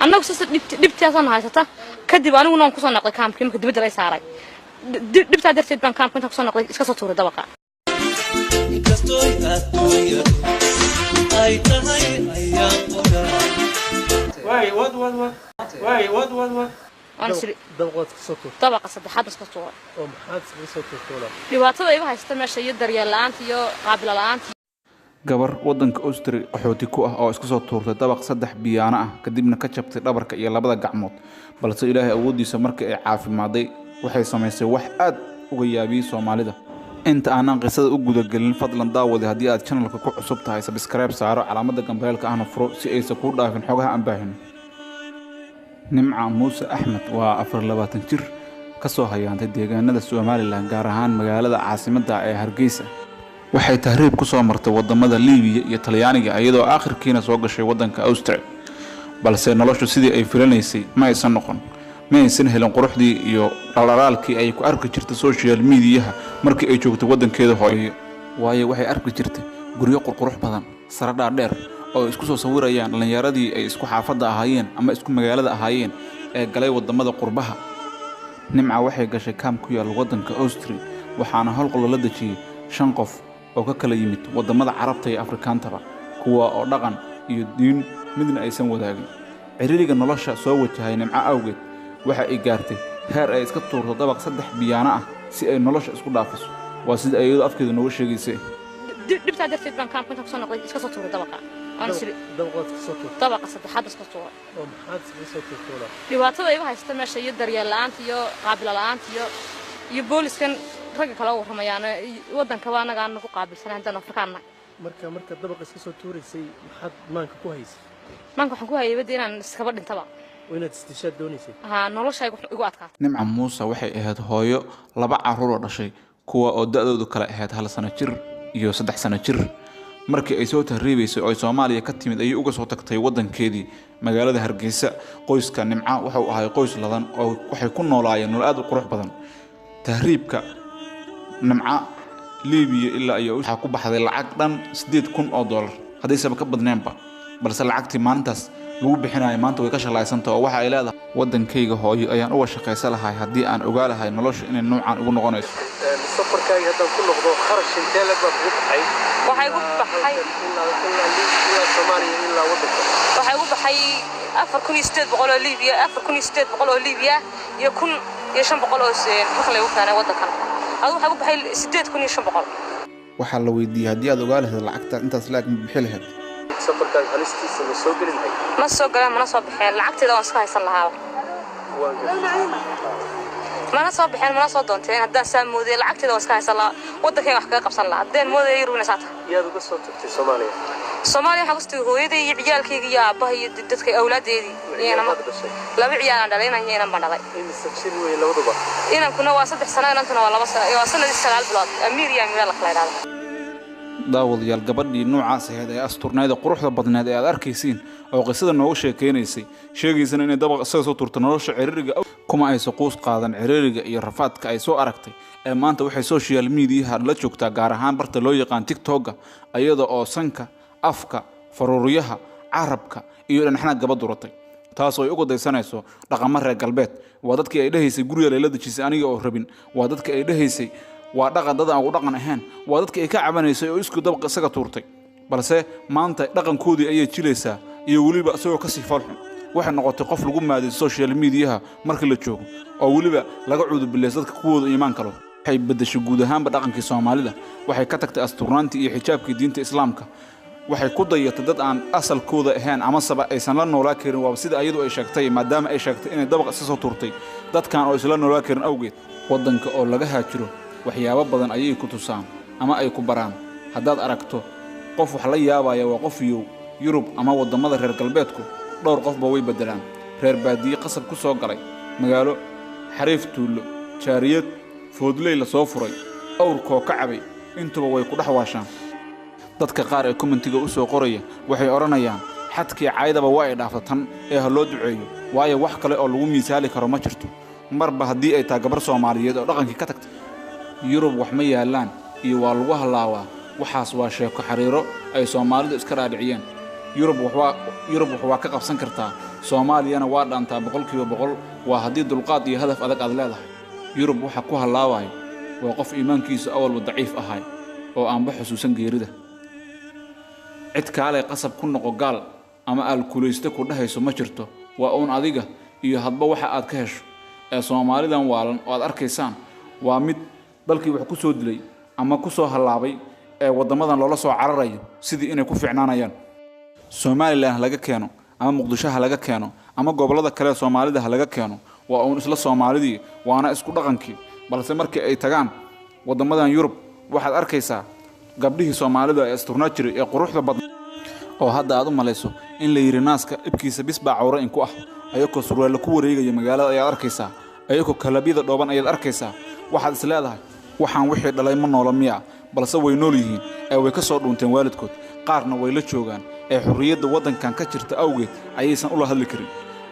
Annagu sasa dhibtaasaan haysata. Kadib aniguna waan kusoo noqday kaamkii marka dibadda lay saaray. Dhibtaa darteed baan kaamka intaan kusoo noqday iska soo tuuray dabaqa. Inkastoy adduunyadu ay tahay ayaan ogaa. Waay, wad wad wad, waay, wad wad wad. Waan isiri Dabaqaad ka soo tuurtay? Dabaqa saddexaad baan iska tuuray. Oo maxaad iskaga soo tuurtay, walaal? Dhibaatada iga haysta meesha iyo daryeel la'aanta iyo qaabilo la'aanta. Gabar waddanka Austria qaxooti ku ah oo iska soo tuurtay dabaq saddex biyaano ah, kadibna ka jabtay dhabarka iyo labada gacmood, balse Ilaahay awooddiisa markii ay caafimaaday waxay samaysay wax aad uga yaabiyey Soomaalida. Inta aanan qisada u gudagelin, fadlan daawade, haddii aad channelka ku cusub tahay, subscribe saaro, calaamada gambaleelka ahna furo si aysan kuu dhaafin xogaha aan baahino. Nimca Muuse Axmed waa 24 jir ka soo hayaantay deegaanada Somaliland, gaar ahaan magaalada caasimadda ee Hargeysa. Waxay tahriib ku soo martay wadamada Liibiya iyo Talyaaniga, iyadoo aakhirkiina soo gashay wadanka Austria. Balse noloshu sidii ay filanaysay ma aysan noqon. Ma aysan helin quruxdii iyo dhaldhalaalkii ay ku arki jirtay social mediaha markii ay joogtay wadankeeda hooyo, waayo waxay arki jirtay guryo qurqurux badan, sare dhaadheer oo ay isku soo sawirayaan dhallinyaradii ay isku xaafadda ahaayeen ama isku magaalada ahaayeen ee galay wadamada qurbaha. Nimca waxay gashay kaam ku yaal waddanka Austria, waxaana howlqal la dejiyey shan qof oo ka kala yimid wadamada Carabta iyo Afrikaantaba, kuwa oo dhaqan iyo diin midna aysan wadaagin. Ciriiriga nolosha soo wajahay Nimco awgeed waxa ay gaartay heer ay iska tuurto dabaq saddex biyaano ah si ay nolosha isku dhaafiso. Waa sida iyadu afkeeda nooga sheegaysay. Dhibtaa darteed baan kaamka intaan kusoo noqday iska soo tuuray dabaqa. Waan isiri Dabaqaad ka soo tuurtay? Dabaqa saddexaad baan iska tuuray. Oo maxaad iskaga soo tuurtay, walaal? Dhibaatada iga haysta meesha iyo daryeel la'aanta iyo qaabilo la'aanta iyo booliskan ragga kale u warramayaan waddankaba annaga aan nagu qaabilsanay haddaan Afrikaan nahay. Marka dabaqa iska soo tuuraysay, maxaad maanka ku haysay? Maanka waxaan ku hayay badda inaan iskaba dhintaba. Oo inaad isdishaad doonaysay? Haa, nolosha igu adkaatay. Nimca Muuse waxay ahayd hooyo laba carruur oo dhashay, kuwa oo da'doodu kale ahayd 1 sano jir iyo 3 sano jir. Markii ay soo tahriibaysay oo ay Soomaaliya ka timid ayay uga soo tagtay waddankeedii magaalada Hargeysa. Qoyska Nimca wuxuu ahay qoys ladan oo waxay ku noolaayeen nolol aad u qurux badan. Tahriibka Nimca Liibiya ilaa iyo waxaa ku baxday lacag dhan $8,000, haddaysaba ka badneenba. Balse lacagtii maalintaas lagu bixinayo maanta way ka shallaysantah, oo waxa ay leedahay: "Waddankayga hooyo ayaan uga shaqaysan lahay haddii aan ogaa lahay nolosha inay noocan ugu noqonayso." Safarkaagii haddaan ku noqdo, kharash intee le'eg baa kugu baxay? Waxaa igu baxay ilaa ilaa Soomaaliya ilaa waddanka. Waxaa igu baxay 4,800 oo Liibiya, 4,800 oo Liibiya iyo 1,500 oo marka laygu keenay waddankan. Adu waxaa igu baxay 8,500. Waxaa la weydiiyey: "Haddii aad ogaa lahayd lacagta intaas laag, ma bixi lahayd?" Safarkaaga halistiisa ma soo geli lahayd? Ma soo galeen, mana soo baxeen. Lacagteeda waan iska haysan lahaaba. Waan gartay. Mana soo baxeen, mana soo doonteen haddaan saa moodaya. Lacagteeda waan iska haysan lahaa, waddankayga wax kaga qabsan lahaa haddeen moodaya Yurub inay saa tahay. Yaad uga soo tagtay Soomaaliya? Soomaaliya waxaa kusoo tagay hooyaday iyo ciyaalkayga iyo aabbaha iyo dadka awlaadeedii iyo inama. Yaad dhashay? Laba ciyaalaan dhalay, inan iyo inan baan dhalay. Imise jir wey labaduba? Inankuna waa 3 sano, inantuna waa 2 sano, waa sanadii 9 bilood. Amiir iyo Amiira la kala idhahda. Daawadayaal, gabadhii noocaas ahayd ee asturneyd, ee quruxda badneed ee aad arkaysiin oo qisada nooga sheekaynaysay, sheegaysana inay dabaq isaga soo turto nolosha ciriiriga, kuma aysa quus qaadan ciriiriga iyo rafaadka ay soo aragtay ee maanta waxay social mediaha la joogtaa, gaar ahaan barta loo yaqaan TikToka, iyada oo sanka, afka, faruuryaha, carabka iyo dhanaxna gaba duratay, taasoo ay uga daysanayso dhaqamo reer galbeed. Waa dadkii ay dhehaysay guriga layla dejisay aniga oo rabin, waa dadkii ay dhehaysay waa dhaqan dad aan ugu dhaqan ahayn, waa dadkii ay ka cabanaysay oo isku dabaq isaga tuurtay. Balse maanta dhaqankoodii ayay jilaysaa iyo weliba isagoo kasii foolxun. Waxay noqotay qof lagu maaday social mediaha markii la joogo, oo weliba laga cuudubilayso dadka kuwooda iimaan kalo. Waxay beddeshay guud ahaanba dhaqankii Soomaalida. Waxay ka tagtay asturnaantii iyo xijaabkii diinta Islaamka. Waxay ku dayatay dad aan asalkooda ahayn amaseba aysan la noolaa karin. Waaba sida ayadu ay sheegtay, maadaama ay sheegtay inay dabaq iska soo tuurtay dadkan oo isla noolaa karin awgeed. Waddanka oo laga haajiro waxyaabo badan ayay ku tusaan ama ay ku baraan. Haddaad aragto qof wax la yaabaya, waa qof yow. Yurub ama waddamada reer galbeedku dhowr qofba way beddelaan: reer baadiye qasab ku soo galay magaalo, xariif tuullo, jaariyad foodley la soo furay, awrkoo ka cabay, intuba way ku dhex waashaan. Dadka qaar ee commentiga u soo qoraya waxay odhanayaan: "Xadkii caydaba waa ay dhaafta tan ee ha loo duceeyo," waayo wax kale oo lagu miisaali karo ma jirto marba haddii ay tahay gabar Soomaaliyeed oo dhaqankii ka tagtay. Yurub wax ma yaallaan iyo waa lagu hallaawaa, waxaas waa sheeko xariiro ay Soomaalidu iska dhaadhiciyeen. Yurub waxwaa, Yurub wax waa ka qabsan kartaa, Soomaaliyana waa dhaantaa 100%, waa haddii dulqaad iyo hadaf adag aad leedahay. Yurub waxa ku hallaabaya waa qof iimaankiisu awalba daciif ahay oo aanba xusuusan geerida. Cid kaalay qasab ku noqo gaal ama aalkulayste ku dhahayso ma jirto, waa uun adiga iyo hadba waxa aad ka hesho. Ee Soomaalidan waalan oo aad arkaysaan waa mid dalkii wax ku soo dilay ama ku soo hallaabay ee waddamadan loola soo cararayo sidii inay ku fiicnaanayaan. Somalilan ha laga keeno ama Muqdisho ha laga keeno ama gobollada kale ee Soomaalida ha laga keeno, waa uun isla Soomaalidii, waana isku dhaqankii. Balse markii ay tagaan waddamadan Yurub, waxaad arkaysaa gabdhihii Soomaalida ee asturnaa jiray ee quruxda badnaa oo hadda aad u malayso in la yidhi naaska ibkiisa bis baa cawro inku ah, ayagoo surweello ku wareegaya magaalada ayaad arkaysaa, ayagoo kalabyada dhooban ayaad arkaysaa. Waxaad is leedahay waxaan wixii dhalay ma noola miya? Balse way nool yihiin ee way ka soo dhuunteen waalidkood, qaarna way la joogaan ee xorriyadda waddankan ka jirta awgeed ayaysan ula hadli karin.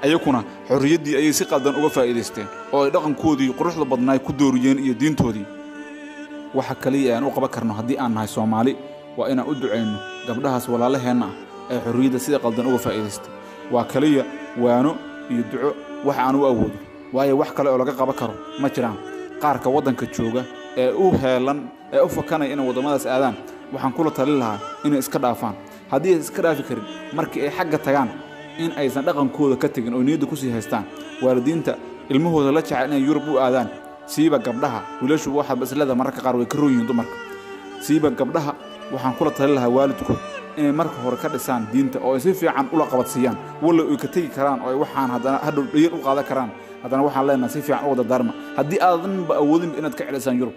Ayakuna xorriyaddii ayay si qaldan uga faa'iidaysteen oo ay dhaqankoodii quruxda badnaay ku dooriyeen iyo diintoodii. Waxa kaliya aan u qaban karno haddii aan nahay Soomaali waa inaan u ducayno gabdhahaas walaalaheenna ah ee xorriyadda sida qaldan uga faa'iidaystay. Waa kaliya waano iyo duco wax aan u awoodo, waayo wax kale oo laga qaban karo ma jiraan. Qaarka waddanka jooga ee u heelan ee u fakanaya inay waddamadaas aadaan, waxaan kula talin lahaa inay iska dhaafaan. Haddii aysan iska dhaafi karin, markii ay xagga tagaan in aysan dhaqankooda ka tegin oo niyadda kusii haystaan. Waalidiinta ilmahooda la jecel inay Yurub u aadaan, siiba gabdhaha, wiilashu waxaadba isleedahay mararka qaar way ka roon yihiin dumarka, siiba gabdhaha, waxaan kula talin lahaa waalidkood inay marka hore ka dhisaan diinta oo ay si fiican ula qabadsiiyaan. Walla ay ka tegi karaan oo ay waxaan haddana hadhow dhayar u qaadan karaan, haddana waxaan leenahay si fiican u wada darma haddii aadanba awoodinba inaad ka celisaan Yurub.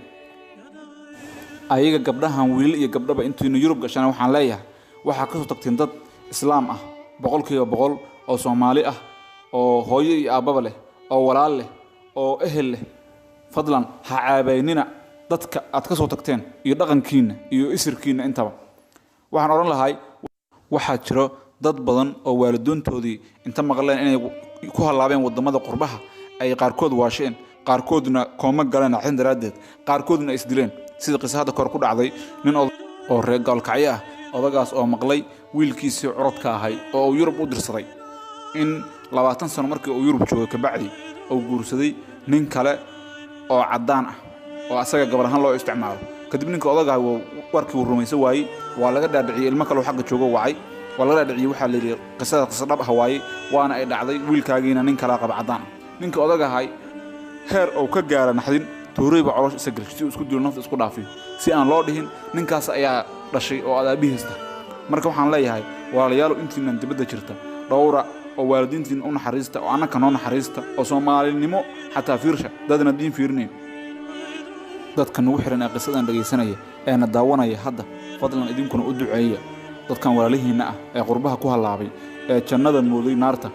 Ayaga gabdhahan, wiilal iyo gabdhaba, intiinu Yurub gashana waxaan leeyahay waxaa kasoo tagteen dad islaam ah 100% oo Soomaali ah oo hooyo iyo aabbaba leh oo walaal leh oo ehel leh. Fadlan ha caabaynina dadka aad ka soo tagteen iyo dhaqankiinna iyo isirkiinna intaba. Waxaan odhan lahay waxaa jiro dad badan oo waalidoontoodii inta maqleen inay ku hallaabeen waddamada qurbaha ay qaarkood waasheen, qaarkoodna kooma galeen naxdin daraaddeed, qaarkoodna ay isdileen, sida qisa hadda kor ku dhacday nin oo reer gaalkacyo ah. Odagaas oo maqlay wiilkiisii curadka ahay oo uu Yurub u dirsaday in 20 sano markii uu Yurub joogay kabacdi uu guursaday nin kale oo caddaan ah oo asaga gabar ahaan loo isticmaalo. Kadib ninka odagaha warkii uu rumaysan waayey, waa laga dhaadhiciyey, ilmo kale oo xagga joogo wacay, waa laga dhaadhiciyey. Waxaa la yidhi qisada qisa dhab ah waaye, waana ay dhacday, wiilkaagiina nin kalaa qaba caddaan ah. Ninka odagahay heer uu ka gaara naxdin, toorey baa caloosha isa gashay si uu isku dilo, nafta isku dhaafiyo, si aan loo dhihin ninkaas ayaa dhashay oo aad aabbihiista. Marka waxaan leeyahay walaalayaalow, intiinan dibadda jirta dhowra oo waalidiintiina u naxariista oo annaka noo naxariista oo Soomaalinimo xataa fiirsha dadna diin fiirinayn. Dadka nagu xiran ee qisadan dhegaysanaya ee na daawanaya hadda, fadlan idinkuna u duceeya dadkan walaalihiinna ah ee qurbaha ku hallaabay, ee jannada mooday naarta,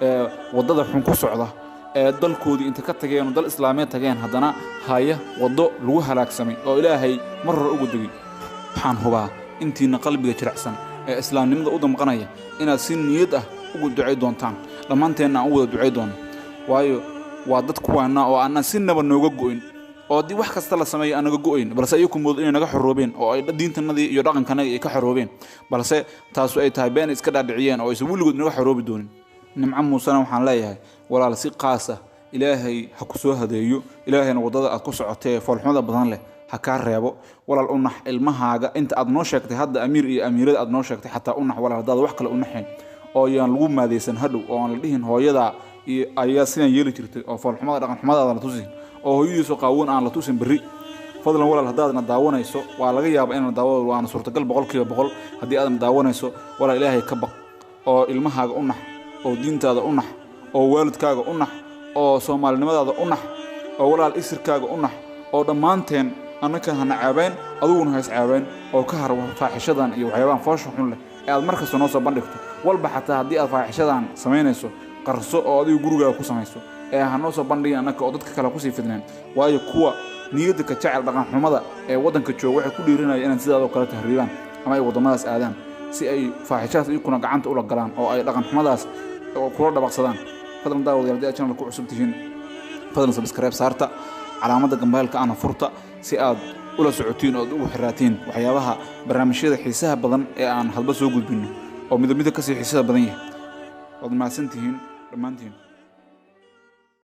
ee waddada xun ku socda, ee dalkoodii inta ka tageen oo dal islaameed tageen haddana haya waddo lagu halaagsamay oo Ilaahay mar hore ugu degay. Waxaan hubaa intiina qalbiga jilicsan ee islaamnimada u damqanaya inaad si niyad ah ugu ducay doontaan, dhammaanteenna aan u wada ducay doono, waayo waa dad kuwaana oo aanan si naba nooga go'in oo haddii wax kasta la sameeyo aan naga go'ayn, balse iyaku moodo inay naga xoroobeen oo ay diintanadii iyo dhaqankanagii ay ka xoroobeen, balse taasu ay tahay been ay iska dhaadhiciyeen oo aysan weligood naga xoroobi doonin. Nimco Muusena waxaan leeyahay walaal, si qaas ah Ilaahay ha ku soo hadeeyo, Ilaahayna waddada aad ku socotee foolxumada badan leh ha kaa reebo. Walaal, u nax ilmahaaga inta aad noo sheegtay hadda, Amiir iyo Amiirada aad noo sheegtay, xataa u nax walaal haddaad wax kale u naxayn, oo yaan lagu maadaysan hadhow oo aan la dhihin hooyadaa iyo ayaa sidan yeeli jirtay oo foolxumada dhaqanxumadaada la tusin oo hooyadiisu qaawan aan la tusin berri. Fadlan walaal, haddaadna daawanayso, waa laga yaabaa inaad daawo, waana suurtagal 100%. Haddii aadna daawanayso walaal, Ilaahay ka baq oo ilmahaaga u nax oo diintaada u nax oo waalidkaaga u nax oo Soomaalinimadaada u nax oo walaal isirkaaga u nax oo dhammaanteen annaka hana caabayn, adiguna ha iscaabayn, oo ka har faaxishadan iyo waxyaabahan foosha xun leh ee aad mar kasta noo soo bandhigto. Walba xataa haddii aad faaxishadan samaynayso, qarso oo adigu gurigaaga ku samayso ee ha noo soo bandhigin annaka oo dadka kale kusii fidneen, waayo kuwa niyadda ka jecel dhaqanxumada ee waddanka jooga waxay ku dhiirinaya inaan sidaadoo kale tahriibaan ama ay waddamadaas aadaan si ay faaxishadaas iyakuna gacanta ula galaan oo ay dhaqanxumadaas kula dhabaqsadaan. Fadlan daawadayaal, haddii aad channel ku cusub tihiin, fadlan subscribe saarta, calaamadda gambaylka ana furta si aad ula socotiin oo aad ugu xiraatiin waxyaabaha barnaamijyada xiisaha badan ee aan hadba soo gudbinno. Oo midba midka kasii xiisada badan yahay. Waad mahadsantihiin dhammaantiin.